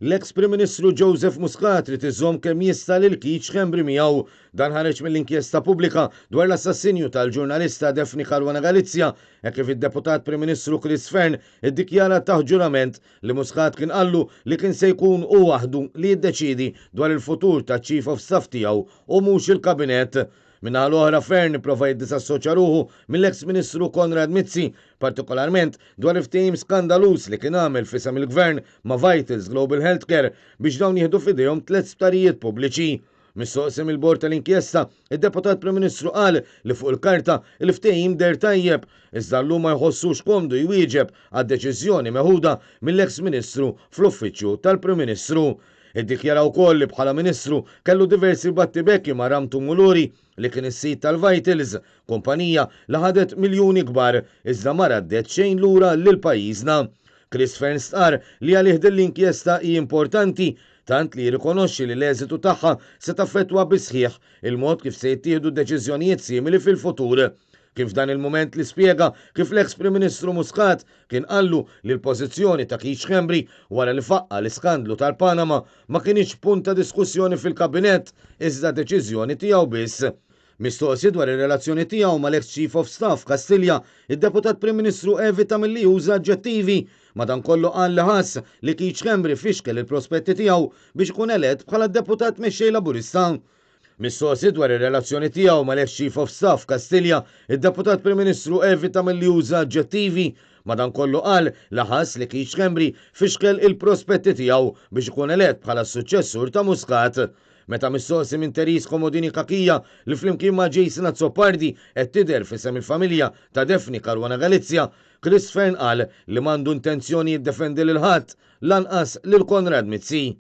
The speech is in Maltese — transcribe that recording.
L-eks Prim Ministru Joseph Muscat ried iżomm kemm jista' lil Keith Schembri miegħu. Dan ħareġ mill-inkjesta pubblika dwar l-assassinju tal-ġurnalista Daphne Caruana Galizia hekk kif id-Deputat Prim Ministru Chris Fearne iddikjara taħt ġurament li Muscat kien qallu li kien se jkun hu waħdu li jiddeċiedi dwar il-futur taċ-Chief of Staff tiegħu u mhux il-Kabinett. Min-naħa l-oħra Fearne pprova jiddisassoċja ruħu mill-eks Ministru Konrad Mizzi, partikolarment dwar il-ftehim skandaluż li kien għamel f'isem il-Gvern ma' Vitals Global Healthcare biex dawn jieħdu f'idejhom tlett sptarijiet pubbliċi. Mistoqsi mill-Bord tal-Inkjesta, id-Deputat Prim Ministru qal li fuq il-karta il-ftehim deher tajjeb, iżda llum ma jħossux komdu jwieġeb għad-deċiżjoni meħuda mill-eks Ministru fl-Uffiċċju tal-Prim Ministru. Iddikjara wkoll li bħala Ministru kellu diversi battibekki ma' Ramtu Muluri li kien is-sid tal-Vitals, kumpanija li ħadet miljuni kbar iżda ma raddet xejn lura lil pajjiżna. Chris Fearne stqarr li għalih din l-inkjesta hi importanti tant li jirrikonoxxi li l-eżitu tagħha se taffettwa bis-sħiħ il-mod kif se jittieħdu deċiżjonijiet simili fil-futur. Kien f'dan il-mument li spjega kif l-eks Prim Ministru Muscat kien qallu li l-pożizzjoni ta' Keith Schembri wara li faqqa' l-iskandlu tal-Panama ma kinitx punt ta' diskussjoni fil-Kabinett iżda deċiżjoni tiegħu biss. Mistoqsi dwar ir-relazzjoni tiegħu mal-eks Chief of Staff Kastilja, id-Deputat Prim Ministru evita milli juża aġġettivi. Madankollu qal li ħass li Keith Schembri fixkel il-prospetti tiegħu biex ikun elett bħala Deputat Mexxej Laburista. Mistoqsi dwar ir-relazzjoni tiegħu mal-eks Chief of Staff Kastilja, id-Deputat Prim Ministru evita milli juża aġġettivi. Madankollu qal li ħass li Keith Schembri fixkel il-prospetti tiegħu biex ikun elett bħala s-suċċessur ta' Muscat. Meta mistoqsi minn Therese Comodini Cachia li flimkien ma' Jason Azzopardi qed tidher f'isem il-familja ta' Daphne Caruana Galizia, Chris Fearne qal li m'għandu intenzjoni jiddefendi lil ħadd, lanqas lil Konrad Mizzi.